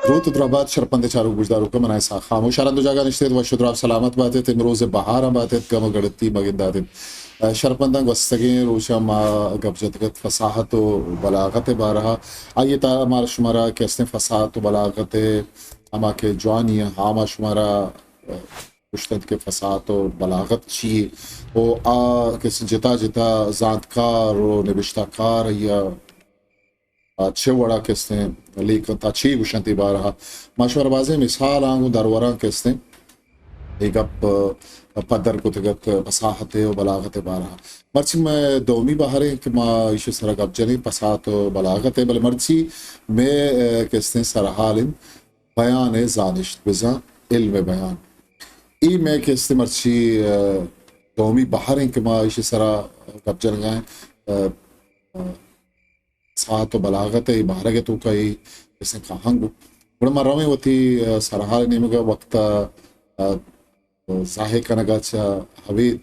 دروت ءُ دراہ بات شرپندیں چاروک گوشداروکاں، من آں اسحاق خاموش، ہر ہند ءُ جاگہ نشتگ ات، وش ءُ دراہ سلامت بات ات، امروز ءِ بہاراں بات ات، گم ءُ گڑتی مہ گندات ات۔ ءُ شرپنداں، گوستگیں روچاں ما گپ جتگ ات فصاحت ءُ بلاغت ءِ بارہ ءَ۔ آئی ءِ تہا ما شمارا کہ استیں فصاحت ءُ بلاغت ءِ ہما کہ جوانی ءَ، آ ما شمارا، ءَ، گوشت انت کہ فصاحت ءُ بلاغت چی یے ءُ آ کہ استیں جتا جتا زانتکار ءُ نبشتہ کار آئی ءَ آ چہ وڑا کہ استیں لیک انت، آ چی گوش انت اے بارہ ءَ۔ ما شمارا بازیں مثالاں گوں درور آں کہ استیں اے گپ، آ، پدر کتگ ات فصاحت ءُ بلاغت ءِ بارہ ءَ۔ مرچی مئے دومی بہر ایں کہ ما ایشی ءِ سرا گپ جنیں، فصاحت ءُ بلاغت ءِ، بلے مرچی مئے، آ، کہ استیں سرحال انت بیان ءِ زانشت، بزاں علم بیان۔ اے مئے کہ استیں مرچی، آ، دومی بہر ایں کہ ما ایشی ءِ سرا گپ جنگ ءَ ایں۔ آ، آ، فصاحت ءُ بلاغت ءِ بہرگ ءِ توکا اے استیں کاہنگ۔ گڑا ما رویں وتی، آ، سرحال ءِ نیمگ ءَ، وقت ءَ، آ، ظاہر کنگ ءَ چہ ابید،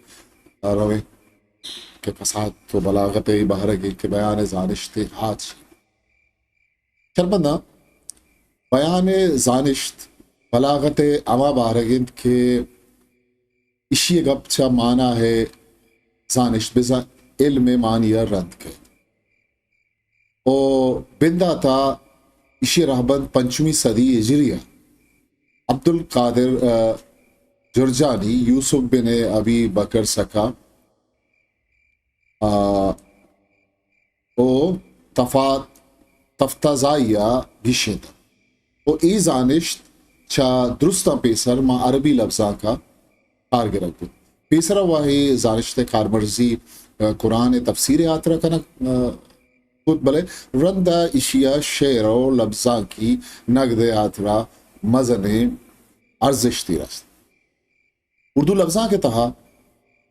آ، رویں کہ فصاحت ءُ بلاغت ءِ بہرگ ءَ کہ بیان ءِ زانشت ءِ ہاچ۔ شرپنداں، بیان ءِ زانشت بلاغت ءِ ہما بہرگ انت کہ ایشی ءِ گپ چہ مانا ءِ زانشت، بزاں علم ءِ معنی ءَ رند کئیت۔ ءُ بندات ءَ ایشی ءِ رہبند پنچمی صدی ہجری ءَ عبدالقادر، آ، جرجانی، یوسف بن ابی بکر سکا، آ، ءُ تفات، تفتازائی ءَ گیشینتگ۔ ءُ اے زانشت چہ درستاں پیسر ماں عربی لبزانک ءَ کار گرگ بوت۔ پیسر ءَ وَ اے زانشت ءِ کارمرزی، آ، قرآن ءِ تفسیر ءِ ہاترا کنگ، آ، بوت، بلے رند ءَ ایشی ءَ شعر ءُ لبزانکی نگد ءِ ہاترا مزنیں ارزشتے رست۔ اردو لبزانک ءِ تہا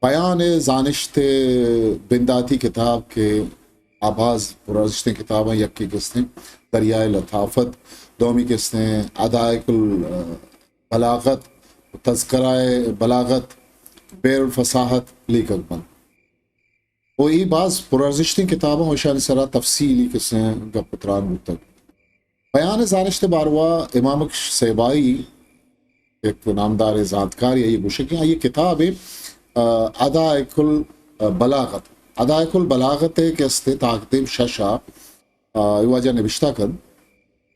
بیان ءِ زانشت ءِ بنداتی کتاب کہ آ باز پرارزشتیں کتاباں، یکے کہ استیں دریائے لطافت، دومی کہ استیں حدائق البلاغت، تذکرہ بلاغت، بحر الفصاحت لیکگ بنت۔ ءُ اے باز پرارزشتیں کتاباں، اشانی سرا تفصیلی کسیں گپ ءُ تران بوتگ۔ بیان ءِ زانشت ءِ باروا امام بخش سیبائی، یک نامداریں زانتکارے، آئی ءِ گوشگ انت، آئی ءِ کتابے، آ، حدائق البلاغت۔ حدائق البلاغت ءِ کہ استیں تاکدیم شش ءَ، آ، اے واجہ نبشتہ کنت،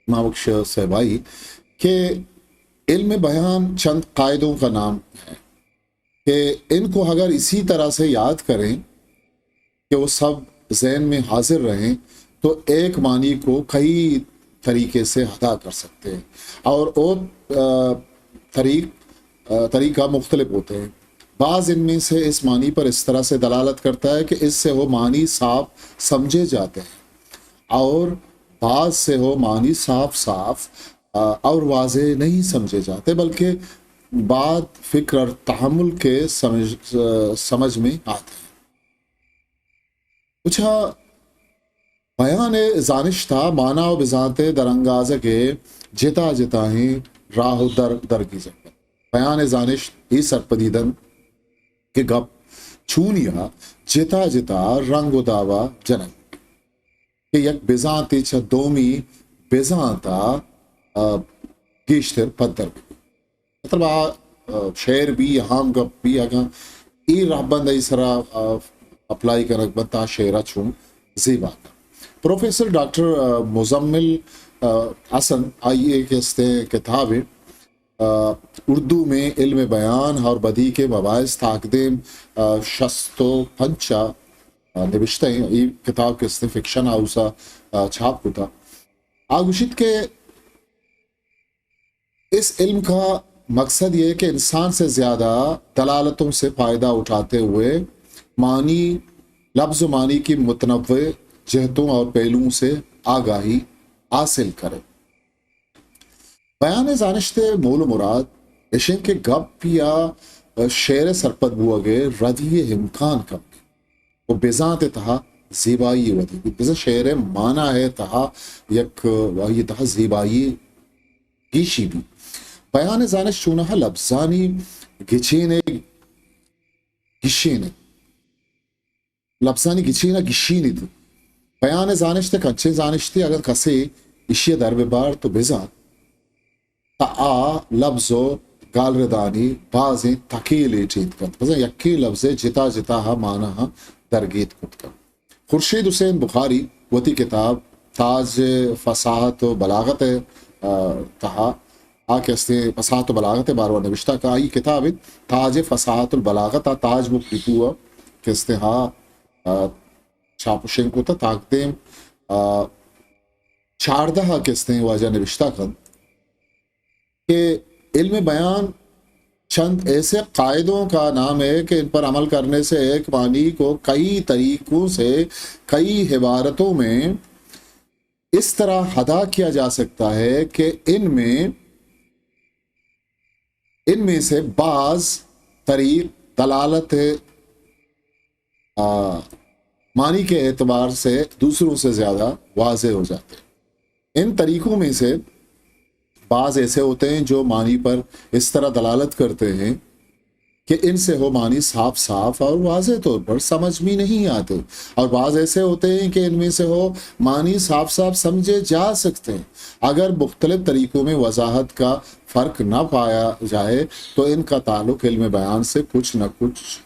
امام بخش سیبائی، کہ علم بیان چند قاعدوں کا نام ہے۔ کہ ان کو اگر اسی طرح سے یاد کریں کہ وہ سب ذہن میں حاضر رہیں تو ایک معنی کو کئی طریقے سے ادا کر سکتے ہیں۔ اور وہ، آ، طریق-، آ، طریقہ مختلف ہوتے ہیں۔ بعض ان میں سے اس معنی پر اس طرح سے دلالت کرتا ہے کہ اس سے وہ معنی صاف سمجھے جاتے ہیں اور بعض سے وہ معنی صاف صاف، آ، اور واضح نہیں سمجھے جاتے، بلکہ بعد فکر اور تحمل کے سمجھ، آ، سمجھ میں آتے ہیں۔ اچھا، بیان ءِ زانشت ءَ مانا ءُ بزانت ءِ درانگازگ ءِ جتا جتائیں راہ ءُ در درگیجگ بنت۔ بیان ءِ زانشت اے سرپدی دنت کہ گپ چونیا جتا جتا رنگ ءُ داب ءَ جنگ کہ یک بزانتے چہ دومی بزانت ءَ، آ، گیشتر پدر بہ بیت۔ مطلب، آ، آ، شعر بی، عام گپ بی، اگاں اے رہبند ءِ سرا، آ، اپلائی کنگ بنت، آ شعر ءَ چون زیبا کنت۔ پروفیسر ڈاکٹر، آ، مزمل، آ، حسن، آئی ءِ کہ استیں کتابے، آ، اردو میں علم بیان اور بدیع کے مباحث، تاکدیم، آ، شست ءُ پنچ ءَ، آ، نبشتہ ایں۔ اے کتاب کہ استیں فکشن ہاؤس ءَ، آ، چھاپ کتا۔ آ گوشیت کہ اس علم کا مقصد یہ ہے کہ انسان سے زیادہ دلالتوں سے فائدہ اٹھاتے ہوئے معنی، لفظ و معنی کی متنوع جہتوں اور پہلوؤں سے آگاہی حاصل کرے۔ بیان ءِ زانشت ءِ مول ءُ مراد اش انت کہ گپ یا شعر ءِ سرپد بوگ ءِ ردی ءِ امکان کم انت ءُ بزانت ءِ تہا زیبائی ودی بیت۔ بزاں شعر ءِ مانا ءِ تہا یک، آئی ءِ تہا زیبائی گیشی بیت۔ بیان ءِ زانشت چوناہا لبزانی گچین ءِ گیشین ءِ لبزانی گچین ءَ گیشینیت۔ بیان ءِ زانشت یک انچیں زانشتے، اگاں کسے ایشی ءَ در بہ بارت ءُ بزانت، تا آ لبز و گالردانی بازیں تکیلے ٹیت کنت، بزاں یکیں لبزے جتا جتا ہا مانا ہا درگیت کت کنت۔ خورشید حسین بخاری وتی کتاب تاج فصاحت و بلاغت ء، آ، تہا آ کہ استیں فصاحت و بلاغت ء باروا نوشتہ کہ آئی کتاب انت تاج فصاحت البلاغت، آ تاج بک ڈپو ء کہ استیں ہا، آ، چھاپ و شنگ کتہ۔ تاکدیم، آ، چاردہ ء کہ استیں واجہ نوشتہ کنت کہ علم بیان چند ایسے قاعدوں کا نام ہے کہ ان پر عمل کرنے سے ایک معنی کو کئی طریقوں سے، کئی عبارتوں میں اس طرح ادا کیا جا سکتا ہے کہ ان میں، ان میں سے بعض طریق دلالت، آ، معنی کے اعتبار سے دوسروں سے زیادہ واضح ہو جاتے ہیں۔ ان طریقوں میں سے بعض ایسے ہوتے ہیں جو معنی پر اس طرح دلالت کرتے ہیں کہ ان سے ہو معنی صاف صاف اور واضح طور پر سمجھ میں نہیں آتے، اور بعض ایسے ہوتے ہیں کہ ان میں سے ہو معنی صاف صاف سمجھے جا سکتے ہیں۔ اگر مختلف طریقوں میں وضاحت کا فرق نہ پایا جائے تو ان کا تعلق علم بیان سے کچھ نہ کچھ،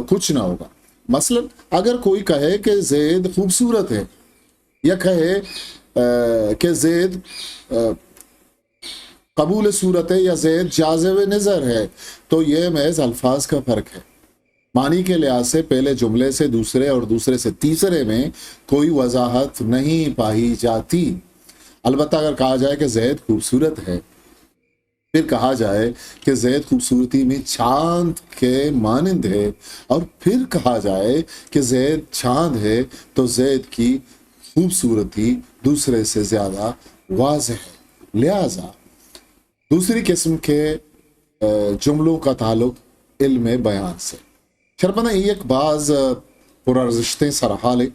کچھ نہ ہوگا۔ مثلاً اگر کوئی کہے کہ زید خوبصورت ہے، یا کہے، آ، کہ زید، آ، قبول صورت ہے یا زید جاذب نظر ہے، تو یہ محض الفاظ کا فرق ہے۔ معنی کے لحاظ سے پہلے جملے سے دوسرے اور دوسرے سے تیسرے میں کوئی وضاحت نہیں پائی جاتی۔ البتہ اگر کہا جائے کہ زید خوبصورت ہے، پھر کہا جائے کہ زید خوبصورتی میں چاند کے مانند ہے، اور پھر کہا جائے کہ زید چاند ہے، تو زید کی خوبصورتی دوسرے سے زیادہ واضح ہے۔ لہذا دوسری قسم کے، آ، جملوں کا تعلق علم بیان سے۔ شرپندہ، یہ ایک باز، آ، پرارزشتیں سرحالے،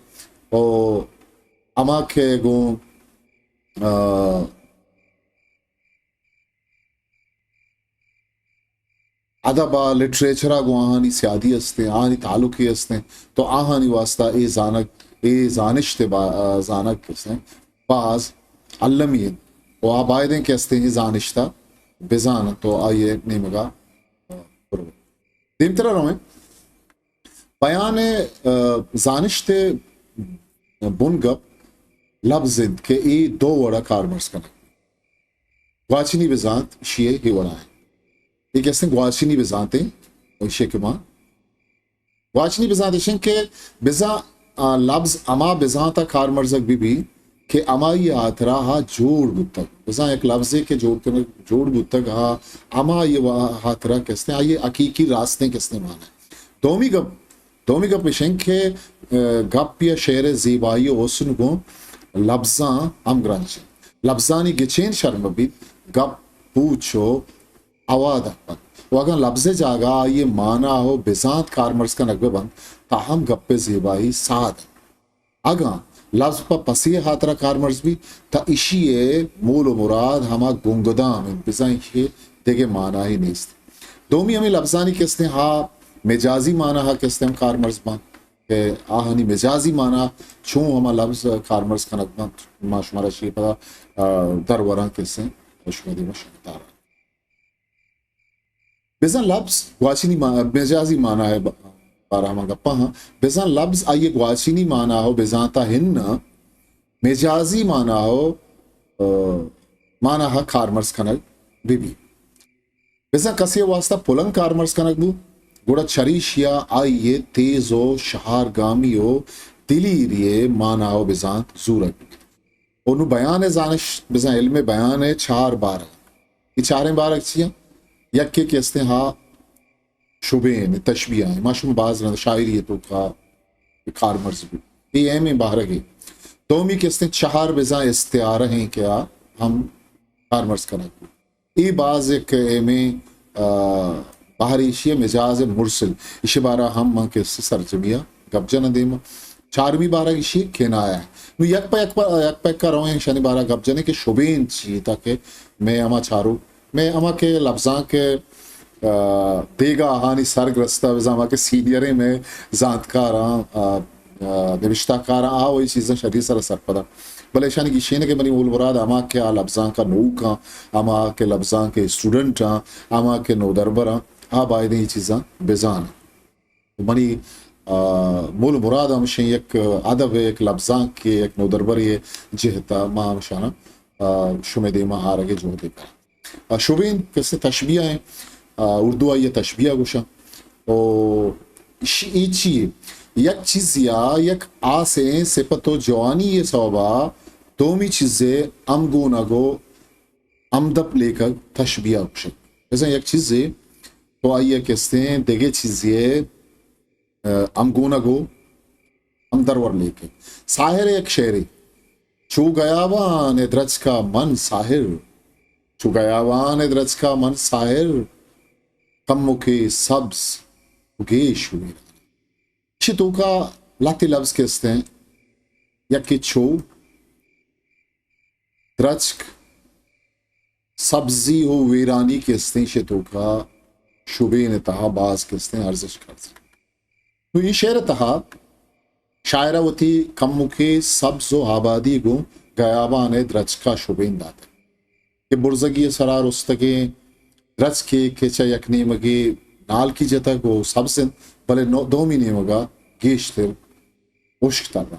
اور اما کہ گوں، آ، ادب ء لٹریچر ء گوں آہانی سیادی استیں، آہانی تعلقے استیں، تو آہانی واسطہ اے زانگ، اے زانشت با-، زانگ استیں، باز المی انت و آ بایدیں کہ استیں اے زانشت ء بزانت و آئی ء نیمگ ء پر بنت۔ دیمتر ء رویں۔ بیان ء، آ، زانشت ء بنگپ لبز انت کہ اے دو وڑ ء کارمرز کنگ۔ گواچنی بزانت ایشی ء اے وڑا انت۔ اے کہ استیں گواچنی بزانت انت، ایشی ء کہ ما گواچنی بزانت ایش انت کہ بزاں، آ، لبز ہما بزانت ء کارمرزگ بہ بیت کہ ہمائی ء ہاترا ہا جوڑ بوتگ۔ بزاں یک لبزے کہ جوڑ کنگ، جوڑ بوتگ ہا، ہمائی ء ہاترا کہ استیں، آئی ء حقیقی راستیں کہ استیں معنی۔ دومی گپ، دومی گپ ایش انت کہ، آ، گپ یا شعر ء زیبائی و حسن گوں لبزاں ہمگرنچ انت۔ لبزانی گچین شر مہ بیت، گپ پوچ و اوادگ بنت۔ و اگاں لبز ء جاگہ آئی ء مانا و بزانت کارمرز کنگ بہ بنت، تاں ہم گپ ء زیبائی ساد انت۔ اگاں لبز پہ پسے ء ہاترا کارمرز بیت، تاں ایشی ء مول و مراد ہما گنگدام انت، بزاں ایشی ء دگہ ماناہے نیست۔ دومی ہمے لبزانی کہ استیں ہا مجازی مانا ہا کہ استیں ہم کارمرز بنت کہ آہانی مجازی مانا چون ہما لبز کارمرز کنگ بنت، ما شمارا ایشی ء پدا، آ، دروران کہ استیں شمئے دیما شنگدار آں۔ بزاں لبز گواچنی ما-، مجازی مانا ء ب-، بارہ ہما گپاں ہاں۔ بزاں لبز آئی ء گواچنی مانا ہو بزانتا ہن مجازی مانا ہو، آ، مانا ہا کارمرز کنگ بہ بی۔ بزاں کسے ء واسطہ پلنگ کارمرز کنگ بو، گڑا چریشیا آئی ء تیز و شہارگامی و دلیری ء مانا و بزانت زورگ بیت۔ و نوں بیان ء زانش، بزاں علم بیان ء چار بارگ۔ اے چاریں بارگ چی انت؟ یکے کہ استیں ہا شبین، تشبیہ ہیں۔ ما شما باز رند شاعری ء توکا کارمرز بو۔ اے اہمیں بارگے۔ دومی کہ استیں چہار بزاں استعارہ ہیں کہ آ ہم کارمرز کنگ بو۔ اے باز یک اہمیں، آ، بہر ایشی ء مجاز مرسل، ایشی بارہ ہم من کہ سرجمی ء گپ جناں دیما۔ چارمی بارگ ایشی کنایہ۔ نو یک پہ یک پہ، یک پہ یک رویں ایشانی بارہ گپ جنیں کہ شبین چی تاکہ میں ہما چارو، میں ہما کہ لبزاں کہ، آ، دیگا آہانی سرگ رستہ بزاں ہما کہ سینئریں میں زانتکاراں، آ، آ، نوشتہ کاراں، آ وہی چیزاں شری سر سرپداں۔ بلے اشانی گیشینگ ءِ منی مول مراد ہما کہ آ لبزانک ءَ نوک آں، ہما کہ لبزانک ءِ اسٹوڈنٹ آں، ہما کہ نودربر آں، آ بایدیں اے چیزاں بزان انت۔ منی، آ، مول مراد ہمشیں یک ادب ءِ، یک لبزانک ءِ، یک نودربرے ءِ جہت ءَ ما ہمشاناں، آ، شمئے دیما آرگ ءِ جہد ءَ کناں۔ آ، شبین کسے تشبیہ ایں، آ، اردو آئی ءَ تشبیہ گوشاں۔ او ش-، اے چی یے؟ یک چیزے ءَ یک ہاسیں صفت و جوانی ءِ سوب ءَ دومی چیزے ہمگونگ و ہمدپ لیکگ تشبیہ گوشگ۔ بزاں یک چیزے تو آئی ءَ کستیں دگہ چیزے ءِ، آ، ہمگونگ و ہمدرور لیکے۔ ساحر ءِ یک شعرے، چو گیابان ءِ درچک ءَ من ساحر، چو گیابان ءِ درچک ءَ من ساحر، کمکے سبز و گیش ویران۔ چہ توکا لہتے لبز کستیں، یکے چو، درچک، سبزی و ویرانی کستیں، چہ توکا شبین ءِ تہا باز کستیں ارزشت کرزی۔ نوں اے شعر ءِ تہا شاعر ءَ وتی کمکے سبز و آبادی گوں گیابان ءِ درچک ءَ شبین داتگ کہ برزگی ءِ سرا رستگیں درچکے کہ چہ یک نیمگے نالکی جتگ و سبز انت، بلے نو-، دومی نیمگ ءَ گیشتر ہشک تران۔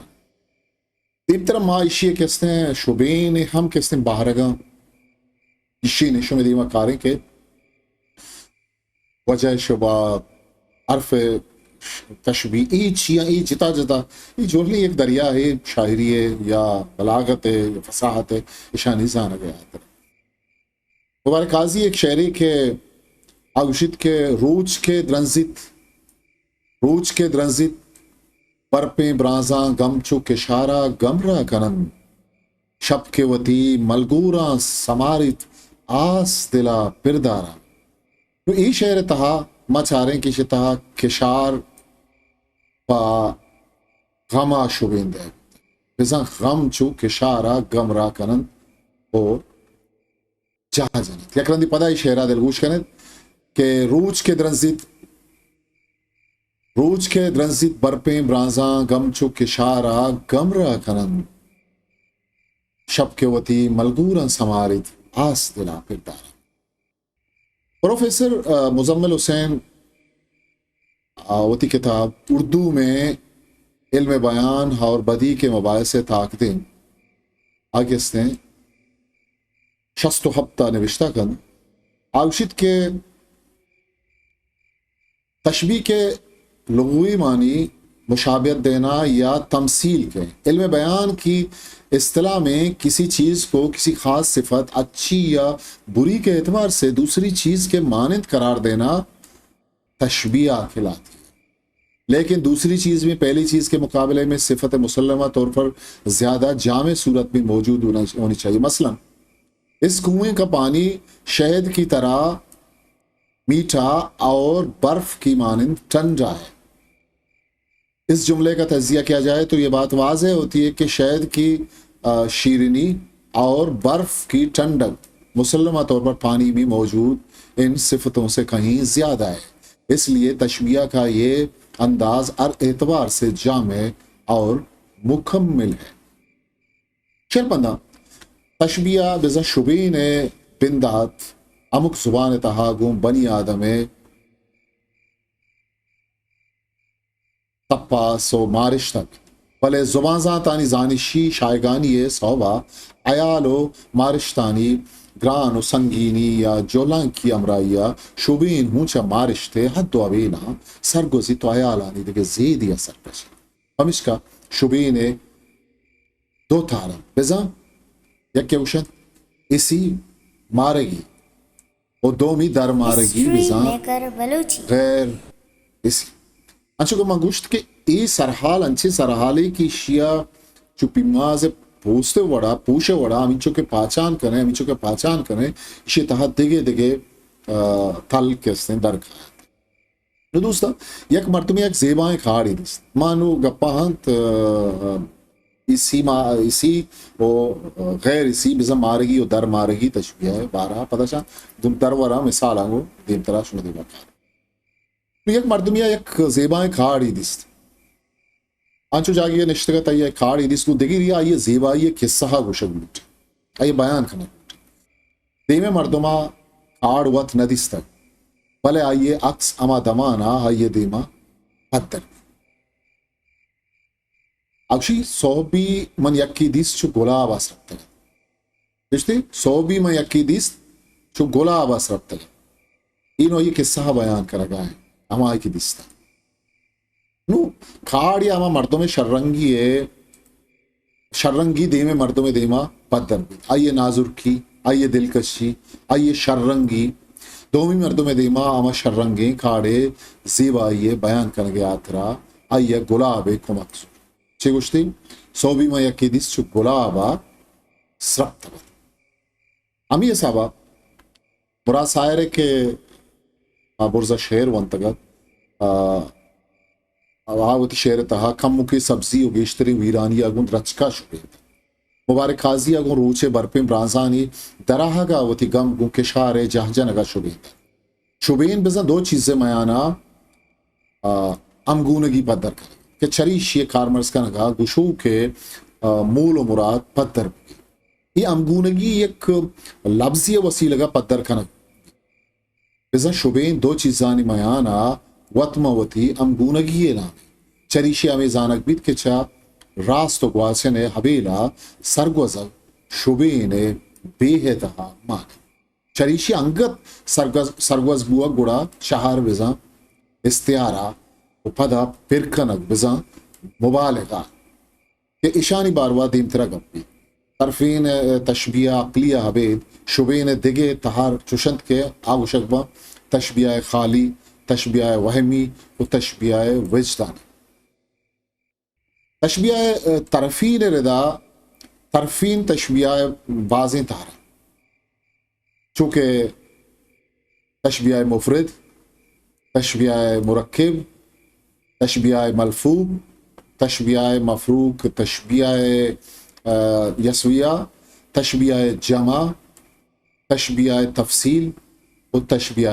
دیمترا ما ایشی ءِ کستیں شبین ءِ ہم کستیں بہرگاں ایشی ءَ شمئے دیما کاریں کہ وجہ شبہ، حرف تشبیہ، اے چیاں، اے جتا جتا، اے جوڑنی یک دریا ہے، شاعری ہے یا بلاغت ہے یا فصاحت ہے، اشانی زانگ ءِ ہاتر۔ مبارک قاضی یک شعرے کہ آ گوشیت کہ روچ کہ درنزیت، روچ کہ درنزیت، برپیں برانزاں گم چو کشارا گم را کننت، شپ کہ وتی ملگوراں سماریت، آس دلا پر دارا۔ نوں اے شعر ءِ تہا ما چاریں کہ ایشی ءِ تہا کشار پہ غم ءَ شبین دئیگ بوتگ۔ بزاں غم چو کشار ءَ گم را کننت و جاہ جننت۔ یک رندے پدا اے شعر ءَ دلگوش کن ات کہ روچ کہ درنزیت، روچ کہ درنزیت برپیں برانزاں گم چو کشار ءَ گم را کننت۔ شپ کہ وتی ملگوراں سماریت، آس دل ءَ پر دارنت۔ پروفیسر، آ، مزمل حسین، آ، وتی کتاب اردو میں علم بیان اور بدیع کے مباحث ءِ تاکدیم آ کستیں شست و ہپت ءَ نبشتہ کنت۔ آ گوشیت کہ تشبیہ کے لغوی معنی مشابہت دینا یا تمثیل کے۔ علم بیان کی اصطلاح میں کسی چیز کو کسی خاص صفت، اچھی یا بری کے اعتبار سے دوسری چیز کے مانند قرار دینا تشبیہ کہلاتی ہے۔ لیکن دوسری چیز میں پہلی چیز کے مقابلے میں صفت مسلمہ طور پر زیادہ جامع صورت میں موجود ہونا، ہونی چاہیے۔ مثلاً، اس کنویں کا پانی شہد کی طرح میٹھا اور برف کی مانند ٹھنڈا ہے۔ اس جملے کا تجزیہ کیا جائے تو یہ بات واضح ہوتی ہے کہ شہد کی، آ، شیرینی اور برف کی ٹھنڈک مسلمہ طور پر پانی میں موجود ان صفتوں سے کہیں زیادہ ہے۔ اس لیے تشبیہ کا یہ انداز ہر اعتبار سے جامع اور مکمل ہے۔ شرپنداں، تشبیہ بزاں شبین ءِ بندات ہمک زبان ءِ تہا گوں بنی آدم ءِ تپاس و مارشت انت، بلے زبانزانتانی زانشی شایگانی ءِ سوب ءَ ہیال و مارشتانی گران و سنگینی یا جہلانکی ہمراہی ءَ شبین ہوں چہ مارشت ءِ حد و حویلاں سرگوزیت و ہیالانی دگہ زیدی ءَ سرپش انت۔ پمیشکا شبین ءِ دو تہر انت۔ بزاں یکے گوشنت حسی مارگی و دومی درمارگی، ہسٹری بزاں میکر بلوچی۔ غیر حسی۔ انچو کہ من گوشت کہ اے سرحال انچیں سرحالے کہ ایشی ءَ چو پیماز ءِ پوست ءِ وڑا، پوش ءِ وڑا، ہمینچو کہ پاچان کنے، ہمینچو کہ پاچان کنے، ایشی ءِ تہا دگہ دگہ، آ، تل کہ استیں در کایت۔ نوں دوستاں، یک مردمے یک زیبائیں کاڑے دیست۔ ما نوں گپا انت، آ، حسی ما-، حسی و غیر حسی، بزاں مارگی و در مارگی تشبیہ ءِ بارہ ءَ پدا چہ دم درور ءَ مثالاں گوں دیمترا شمئے دیما کار۔ نوں یک مردمے ءَ یک زیبائیں کاڑے دیست۔ انچو جاگہے نشتگ ات، آئی ء کاڑے دیست، گوں دگری آئی ء زیبائی ء کسہ ء گوشگ بوت، آئی ء بیان کنگ بوت۔ دیمے مردماں کاڑ وت نہ دیستگ، بلے آئی ء عکس ہما دمان ء آئی ء دیما پدر بوت۔ اگشی سہبی من یکے دیست چو گلاب ء سرپتگ ات۔ گشتی، سہبی من یکے دیست چو گلاب ء سرپتگ ات۔ اے نوں آئی ء کسہ ء بیان کنگ ء انت، ہمائی کہ دیستگ۔ نوں کاڑ یا ہما مردم ء شررنگی ء، شررنگی دیمے مردم ء دیما پدر بیت۔ آئی ء نازرکی، آئی ء دلکشی، آئی ء شررنگی دومی مردم ء دیما ہما شررنگیں کاڑ ء زیبائی ء بیان کنگ ء ہاترا آئی ء گلاب ء کمک زرت۔ چے گوشتی؟ سہبی ما یکے دیست چو گلاب ء سرپتگ ات۔ ہمے حساب ء مراد ساحر ء کہ آ برز ء شعر ونتگ ات، آ، آ وتی شعر ء تہا کمکے سبزی و گیشتریں ویرانی ء گوں درچک ء شبینت۔ مبارک قاضی ء گوں روچ ء برپیں برانزانی دراہگ ء وتی گم گوں کشار ء جہجنگ ء شبینت۔ شبین بزاں دو چیز ء میان ء، آ، ہمگونگی پدر کنگ کہ چریشی ء کارمرز کنگ ء گشوک ء، آ، مول و مراد پدر بہ بیت۔ اے ہمگونگی یک لبزی ء وسیلگ ء پدر کنگ۔ بزاں شبین دو چیزانی میان ء وت ماں وتی ہمگونگی ء نام انت۔ چریشی ء ہمے زانگ بیت کہ چہ راست و گواچن ء ہبیل ء سرگوزگ شبین ء بیہ ء تہا مان انت۔ چریشی انگت سرگوز، سرگوز بوگ گڑا چہر بزاں استعارہ و پدا پر کنگ بزاں مبالغہ۔ کہ اشانی باروا دیمترا گپ بیت۔ طرفین ء تشبیہ عقلی ء ابید شبین ء دگہ تہر چوشنت کہ آ گوشگ باں تشبیہ خالی، تشبیہ وہمی و تشبیہ وجدانی۔ تشبیہ طرفین ء ردا طرفین تشبیہ بازیں تہر انت۔ چوکہ تشبیہ مفرد، تشبیہ مرکب، تشبیہ ملفوق، تشبیہ مفروق، تشبیہ، آ، یسویہ، تشبیہ جمع، تشبیہ تفصیل و تشبیہ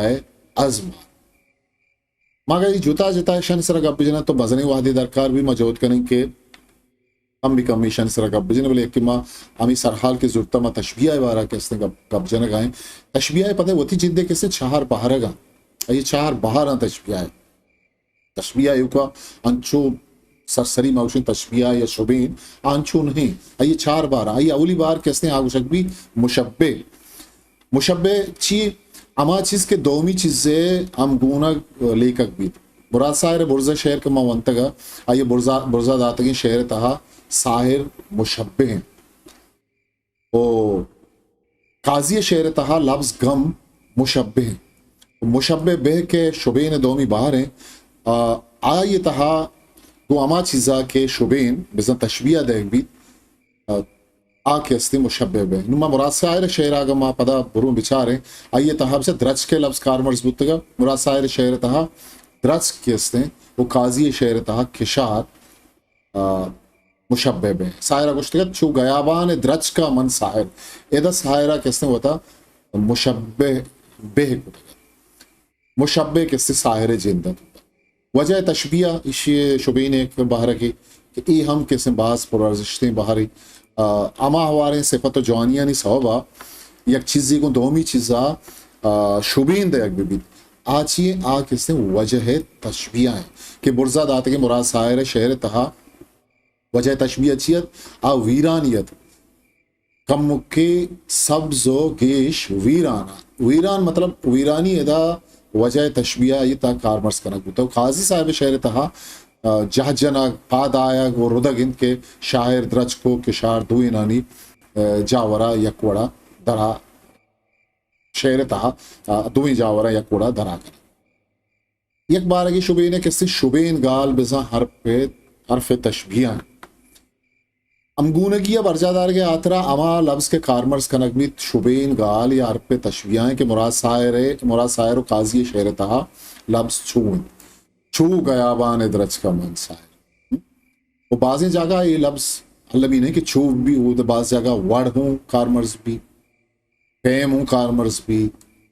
ازمہ۔ ما اگاں اے جتا جتا اشانی سرا گپ بجناں تو مزنیں وہدے درکار بی، ما جہد کنیں کہ کم بی کم ایشانی سرا گپ بجنیں، بلے یکے ما ہمے سرحال کہ زرتہ ما تشبیہ ء بارہ کہ استیں گپ، گپ جنگا ایں۔ تشبیہ ء پدا وتی جندے کہ استیں چہار بہرگاں، اے چہار بہراں تشبیہ ء۔ تشبیہ ایوکا انچو سرسری ما گوشیں تشبیہ یا شبین، آ انچو نہیں۔ آئی چار بار، آئی اولی بار کہ استیں آ گوشگ بی مشبہ۔ مشبہ چی؟ ہما چیز کہ دومی چیزے ہم گونگ لیکگ بیت۔ مراد ساحر برزا شعر کہ ما ونتگا، آئی برزا، برزا داتگیں شعر تہا ساحر مشبہ ہیں۔ و قاضی شعر تہا لفظ گم مشبہ ہیں۔ مشبہ بہ کہ شبین دومی بہر ہیں، آ، آئی تہا گوں ہما چیزا کہ شبین بزاں تشبیہ دئیگ بیت، آ، آ کہ استیں مشبہ بہ۔ نوں ما مراد ساحر شعر اگاں ما پدا بروں بچاریں، آئی تہا بزاں درچک لفظ کارمرز بوتگا، مراد ساحر شعر تہا درچک کہ استیں، و قاضی شعر تہا کشار، آ، مشبہ بہ۔ ساحرہ گوشتگ ات، چو گیابان درچکا من ساحر۔ ادا ساحرہ کہ استیں وتا مشبہ بہ کتگ ات۔ مشبہ کہ استیں ساحر جند ات۔ وجہ تشبیہ ایشی شبین ایک بہرگی کہ اے ہم کہ استیں باز پر ارزشتیں بہری، آ، ہما ہواریں صفت و جوانیانی سوبا یک چیزی گوں دومی چیزا، آ، شبین دیگ بہ بیت۔ آ چی؟ آ کہ استیں وجہ تشبیہ ہیں کہ برزا داتگیں مراد ساحر شعر تہا۔ وجہ تشبیہ چی ات؟ آ ویرانی ات۔ کمکے سبز و گیش ویران ات۔ ویران مطلب ویرانی ادا وجہ تشبیہ ء تہا کارمرز کنگ بوتگ۔ قاضی صاحب شعر تہا، آ، جہ جنگ، پاد آیگ و ردگ انت کہ شاعر درچک و کشار دوئینانی، آ، جاورا یک وڑا درا شعر تہا، آ، دوئیں جاوراں یک وڑا درا کنیں۔ یک بارگی شبینے کہ استیں شبین گال بزاں حرف، حرف تشبیہ ہیں۔ ہمگونگی ء برجاہ دارگ ء ہاترا ہما لبز کہ کارمرز کنگ بیت شبین گال یا حرف تشبیہ ہیں کہ مراد ساحر، مراد ساحر و قاضی شعر تہا لبز چو انت۔ چو گیابان درچکا من ساحر۔ و بازیں جاگہ اے لبز المی نہیں کہ چو بھی، وہ باز جاگہ وڑ ہوں کارمرز بھی۔ پیم ہوں کارمرز بی،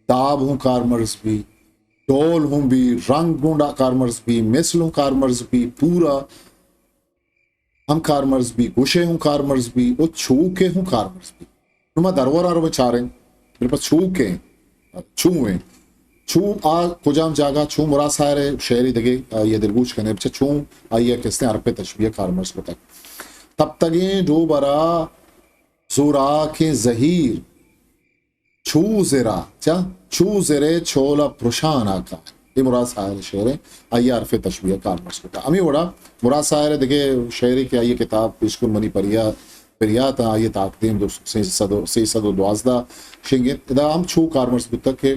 داب ہوں کارمرز بی، ڈول ہوں بی، رنگ ہوں ڈا-، کارمرز بی، مثل ہوں کارمرز بی، پورا ہم کارمرز بی، گوشے ہوں کارمرز بی، او چوکے ہوں کارمرز بی۔ نو ما درور آرو چاریں، میرے پاس چوکے، چوں ایں۔ چوں آ کجام جاگہ، چوں مراد ساحر ءِ شعری دگے، آئی ءَ دلگوش کنے، بچہ چوں آئی ءَ کستیں حرف تشبیہ کارمرز کتگ۔ تپتگیں ڈوبرا زوراکیں زہیر، چو زرا، چا؟ چو زرے چولا پرشانا کا۔ اے مراد ساحر ءِ شعر ایں، آئی ءَ حرف تشبیہ کارمرز کتا۔ ہمے وڑا مراد ساحر ءِ دگہ شعرے کہ آئی ءِ کتاب پیش کن منی پریا-، پریات، آئی ءِ تاکدیم دو، سیصد و، سیصد و دوازدہ شنگ انت۔ ادا ہم چو کارمرز بوتگ کہ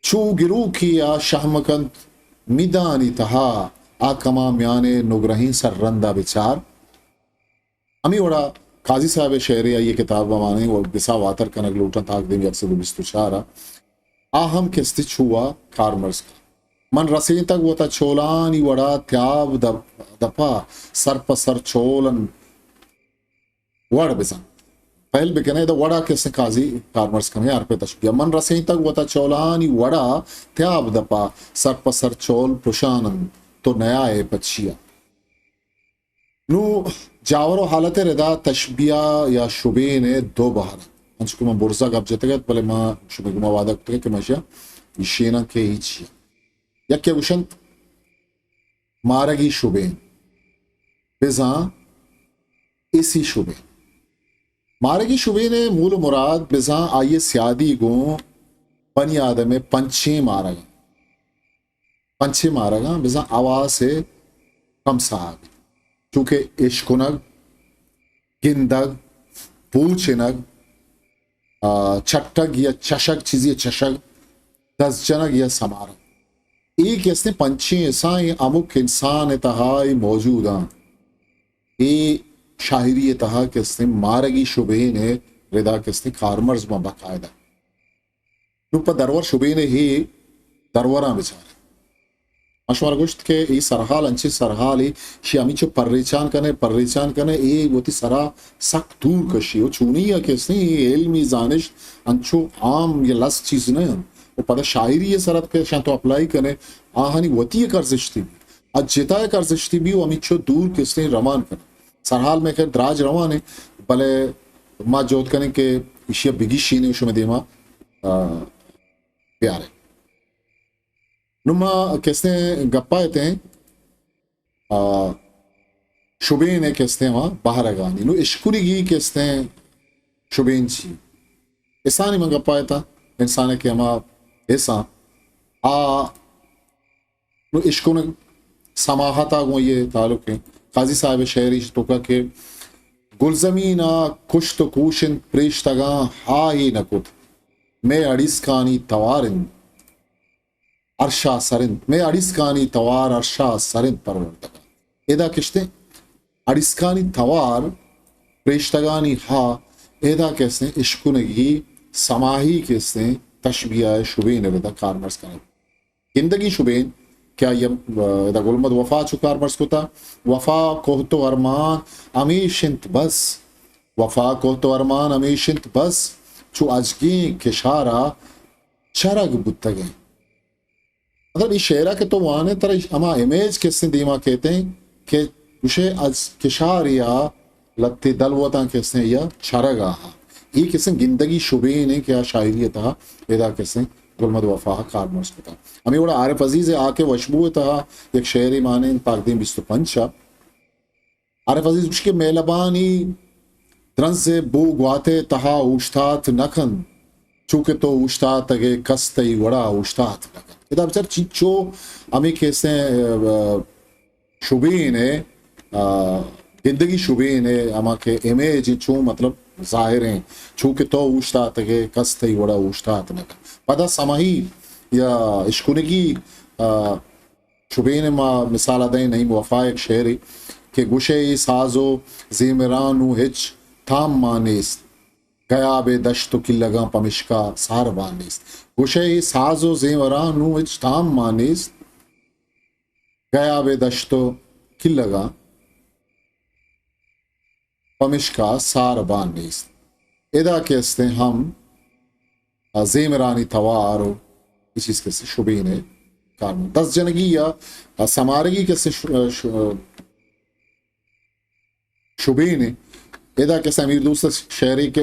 چو گروکی آ شہم کنت میدانی تہا، آ کما میان نگرہیں سر رندا بچار۔ ہمے وڑا قاضی صاحب ءِ شعرے، آئی ءِ کتاب ءَ مانیں و گسا واتر کنگ لوٹاں، تاکدیم یک سد و بیست و چار ءَ۔ آ ہم کستے چو ءَ کارمرز کن۔ من رسینتگ وتا چولانی وڑا، تیاب دپ-، دپا سر پہ سر چولن وڑ بزن۔ پہل بکنے، ادا وڑا کستے قاضی کارمرز کنے، حرف تشبیہ۔ من رسینتگ وتا چولانی وڑا، تیاب دپا سر پہ سر چول پرشانن، تو نیائے پچیا۔ نوں جاور و حالت ءِ ردا تشبیہ یا شبین ءِ دو بہر انت۔ انچو کہ من برزا گپ جتگ ات، بلے ما شمئے گوما وعدہ کتگ کہ ما اشیا گیشیناں کہ ہچی۔ یکے گوشنت مارگی شبین، بزاں ایسی شبین۔ مارگی شبین ءِ مول و مراد بزاں آئی ءِ سیادی گوں بنی آدم ءِ پنچیں مارگ انت۔ پنچیں مارگاں بزاں حواس ءِ کم ساہگ، چونکہ اشکنگ، گندگ، بوچنگ، آ، چٹگ یا چشگ، چیزی چشگ، دست جنگ یا سمارگ۔ اے کہ استیں پنچیں حساں، اے ہمک انسان ءِ تہا اے موجود آں۔ اے شاعری ءِ تہا کہ استیں مارگی شبین ءِ ردا کہ استیں کارمرز باں باقاعدہ۔ نوں پہ درور شبین ءِ ہے دروراں بچار۔ ما شمارا گوشت کہ اے سرحال انچیں سرحالے، شی ہمینچو پریچان کنے، پریچان کنے، اے وتی سرا سک دور کشی۔ و چونی ءَ کہ استیں اے علمی زانشت انچو عام یا لس چیز نہ انت۔ و پدا شاعری ءِ سرا کہ شان تو اپلائی کنے، آہانی وتی یک ارزشتی بی، آ جتا یک ارزشتی بی و ہمینچو دور کہ استیں روان کنے۔ سرحال مئے خیر دراج روان انت، بلے ما جہد کنیں کہ ایشی ءَ بگیشینیں، شمئے دیما، آ، بیاریں۔ نوں ما کستیں گپا اتیں، آ، شبین ءِ کستیں ما بہرگانی۔ نوں اشکنگی کستیں شبین چی؟ حسانی من گپا اتاں، انسان ءِ کہ ہما حساں، آ، نوں اشکنگ سماحت ءَ گوں اے تعلق انت۔ قاضی صاحب ءِ شعر ایش توکا کہ گلزمین ءَ کشت و کوش انت پریشتگاں، ہاہے نہ کت مئے اڑیسکانی توار انت، عرشا سر انت، مئے اڑیسکانی توار عرشا سر انت پروردگار۔ ادا کشتیں اڑیسکانی توار، پریشتگانی ہا، ادا کستیں اشکنگی سماہی کستیں تشبیہ ءِ شبین ءِ ردا کارمرز کنگ۔ گندگی شبین کہ آئی ءَ، آ، ادا گل محمد وفا چو کارمرز کتا، وفا کہت و ارمان ہمیش انت بس، وفا کہت و ارمان ہمیش انت بس، چو اجگیں کشارا چرگ بوتگیں۔ مطلب، اے شعرا کہ تو وانے، ترا ہما امیج کسیں دیما کیتیں کہ گوشے از کشاریا لتے دلوتاں کسیں یا چرگا ہا۔ اے کسیں گندگی شبین انت کہ آ شاعری ءِ تہا ادا کسیں گل محمد وفا ءَ کارمرز کتا۔ ہمے وڑا عارف عزیز ءِ آ کہ وشبو ءِ تہا یک شعرے مانیں تاکدیم بیست و پنچ ءَ۔ عارف عزیز گوشی کہ مہلبانی درنز ءِ بو گوات ءِ تہا اوشتات نہ کنت، چو کہ تو اوشتاتگ ئے کس تئی وڑا اوشتات نہ کنت۔ ادا بچار چنچو ہمے کسیں، آ، شبین ءِ، آ، گندگی شبین ءِ ہما کہ امیج انت چون مطلب ظاہر انت، چو کہ تو اوشتاتگ ئے کس تئی وڑا اوشتات نہ کنت۔ پدا سماہی یا اشکنگی، آ، شبین ءَ ما مثال ءَ دئیں، نعیم وفا ءِ یک شعرے کہ گوشئے اے ساز و زیمراں نوں ہچ تام مان نیست، گیاب ءِ دشت و کلگاں پمشکا ساربان نیست۔ گوشئے اے ساز و زیمراں نوں ہچ تام مان نیست، گیاب ءِ دشت و کلگاں پمشکا ساربان نیست۔ ادا کہ استیں ہم زیمرانی توار و اے چیز کہ استیں شبین ءِ کارمرز۔ دست جنگی یا سمارگی کہ استیں ش-، ش-، شبین ء۔ ادا کسے امیر دوست ء شعرے کہ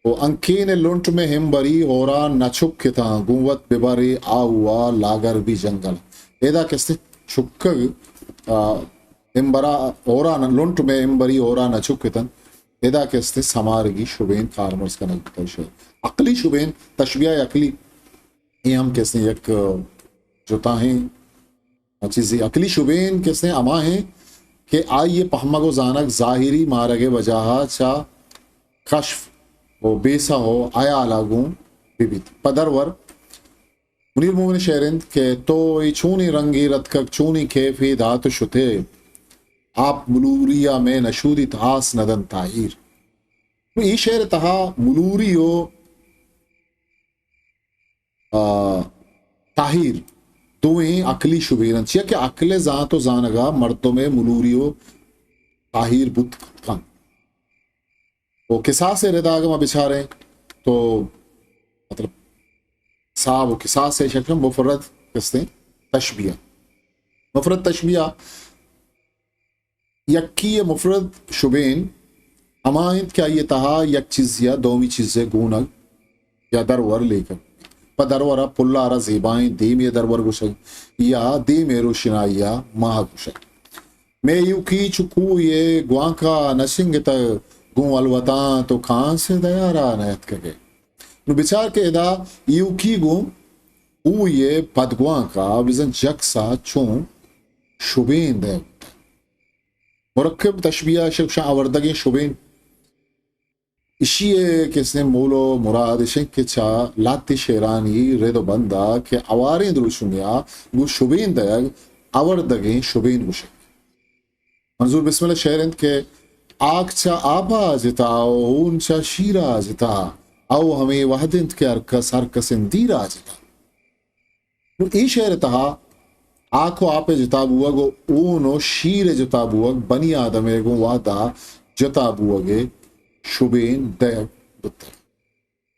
او انکین لنٹ میں ہمبری ہورا نہ چکتاں، گوں وت ببرے آہوا لاگر بی جنگل۔ ادا کسے چکگ، آ، ہمبرا ہورا نہ، لنٹ میں ہمبری ہورا نہ چکتن۔ ادا کسے سمارگی شبین کارمرز کنگ بوتگ شعر۔ عقلی شبین، تشبیہ عقلی، اے ہم کسے یک جتاہیں چیزے۔ عقلی شبین کسے ہما ہیں کہ آئی پہمگ و زانگ ظاہری مارگ وجہ چا کشف و بیسہ و حیال ء گوں بہ بیت۔ پہ درور منیر مومن ء شعر انت کہ تو اے چونیں رنگے رتکگ، چونیں کیفے دات و شتے، آپ ملوری ء مئے نشودیت آس ندنت تاہیر۔ نوں اے شعر ء تہا ملوری و، آ، تاہیر دوئیں عقلی شبین انت، چیا کہ عقل ء زانت و زانگ ء مردم ء ملوری و تاہیر بوت کنت۔ و کساس ء ردا اگاں ما بچاریں تو، مطلب، حساب و کساس ء شکل مفرد کستیں تشبیہ۔ مفرد تشبیہ یکی ء مفرد شبین ہما انت کہ آئی ء تہا یک چیزے ء دومی چیز ء گونگ یا درور لیکگ۔ پہ درور ء پلار ء زیبائیں دیمے ء درور گوشگ یا دیم ء روشنائی ء ماہ گوشگ۔ مئے ایوکی چو کوہ ء گوانک ء نہ شنگتگ، گوں الوتاں تو کانس ء دیار ء نہ اتکگ ئے۔ نوں بچار کہ ادا ایوکی گوں کوہ ء پدگوانک ء بزاں جکس ء چوں شبین دئیگ بوتگ۔ مرکب تشبیہ ء شکشاں آوردگیں شبین۔ ایشی ء کسیں مول و مراد اش انت کہ چہ لہتے شعرانی رد و بند ء کہ اواریں دروشمے ء گوں شبین دئیگ آوردگیں شبین گوشگ۔ منظور بسمل ء شعر انت کہ آک چہ آپ ء جتا و ہون چہ شیر ء جتا، او ہمے وہد انت کہ ہر کس ہر کس ء دیر ء جتا۔ نوں اے شعر ء تہا آک و آپ ء جتا بوگ و اون و شیر ء جتا بوگ بنی آدم ء گوں وہد ء جتا بوگ ء شبین دئیگ بوتگ۔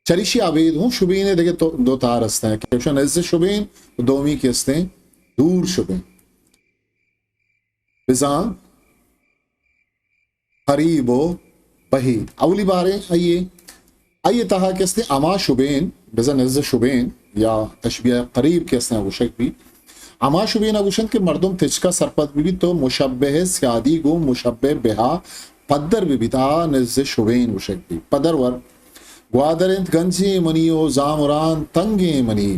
چریشی ء ابید ہوں شبین ء دگہ تو-، دو تار استیں کہ ایشاں نز شبین و دومی کہ استیں دور شبین۔ بزاں قریب و بعید۔ اولی باریں آئی ء، آئی ء تہا کہ استیں ہما شبین، بزاں نز شبین یا تشبیہ قریب کہ استیں گوشگ بی، ہما شبین ء گوشنت کہ مردم تچکا سرپد بہ بیت تو مشبہ سیادی گوں مشبہ بہا پدر بہ بیت، آ نز شبین گوشگ بی۔ پدرور گوادر انت گنجیں منی و زامران تنگیں منی۔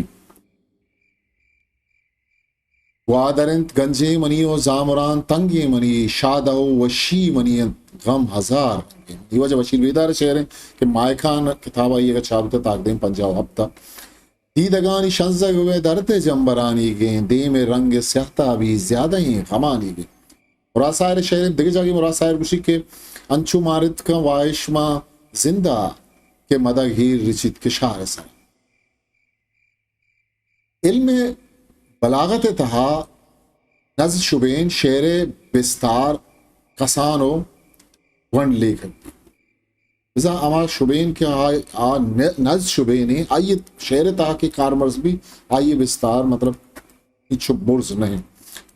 گوادر انت گنجیں منی و زامران تنگیں منی، شادہ و وشی منی انت غم ہزار رنگیں۔ اے واجہ بشیر بیدار ء شعر انت کہ ماہکان کتاب آئی ء چاپ بوتگ تاکدیم پنجاہ و ہپت ء۔ دیدگانی شنزگ و درد ء جمبرانی گیں، دیم ء رنگ سیاہ تابی زیادہ ایں غمانی گیں۔ مراد ساحر ء شعر انت، دگہ جاگے مراد ساحر گوشی کہ انچو مارت کن واہش ماں زندہ کہ مدگ ہیر رچیت کشار ء سرا۔ علم بلاغت ء تہا نز شبین شعر ء بستار کسان و گونڈ لیکگ بیت۔ بزاں ہما شبین کہ آ، آ ن-، نز شبین ء آئی ء شعر ء تہا کہ کارمرز بیت، آئی ء بستار مطلب ہچ برز نہ انت۔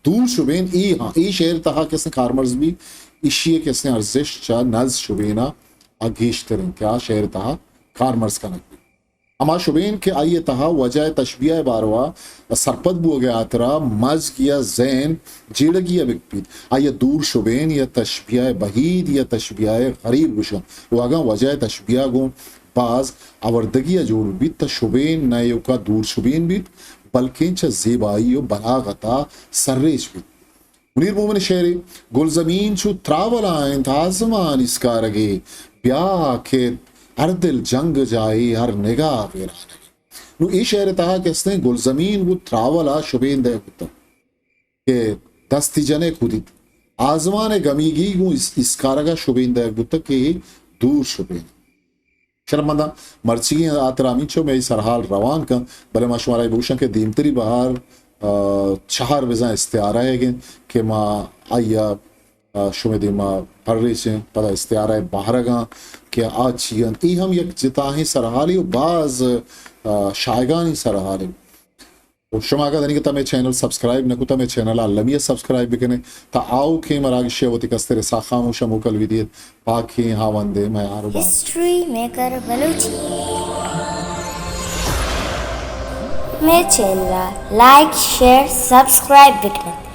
دور شبین اے ہاں، اے شعر ء تہا کسے کارمرز بیت، ایشی ء کسے ارزشت چہ نز شبین ء آ گیشتر انت کہ آ شعر ء تہا کارمرز کنگ بیت۔ ہما شبین کہ آئی ء تہا وجہ ء تشبیہ ء باروا سرپد بوگ ء ہاترا مزگ یا ذہن جیڑگی ء بک بیت، آئی ء دور شبین یا تشبیہ ء بعید یا تشبیہ ء قریب گوشنت و اگاں وجہ ء تشبیہ گوں باز آوردگی ء جوڑ بیت تہ شبین نہ ایوکا دور شبین بیت بلکیں چہ زیبائی و بلاغت ء سرریچ بیت۔ منیر مومن ء شعرے، گلزمین چو تراولا انت آزمان اسکارگے، بیا کہ ہر دل جنگ جاہے ہر نگاہ ویرانگے۔ نوں اے شعر ء تہا کہ استیں گلزمین گوں تراولا شبین دئیگ بوتگ کہ دستی جنے کدیت آزمان ء گمیگی گوں اس-، اسکارگا شبین دئیگ بوتگ کہ اے دور شبین۔ شرمنداں مرچیگیں ہاترا ہمینچو مئے سرحال روان کنت، بلے ما شمارا اے بگوشاں کہ دیمتری بہار، آ، چہار بزاں استعارہ ئیگ انت کہ ما آئی ء، آ، شمئے دیما پریچیں، پدا استعارہ بہرگاں کہ آ چی انت۔ اے ہم یک جتاہیں سرحالے و باز، آ، شایگانی سرحالے۔ و شما اگاں دنیگہ تا مئے چینل سبسکرائب نہ کتا، مئے چینل ءَ المی ءَ سبسکرائب بکنے تا آؤکیں مراگشے وتی کستر سا خاموش ءَ موکل بی دیت۔ پاکیں ہاوندے میار و بات۔ History maker Balochi. مئے چینل ءَ لائک، شیئر، سبسکرائب بکنے۔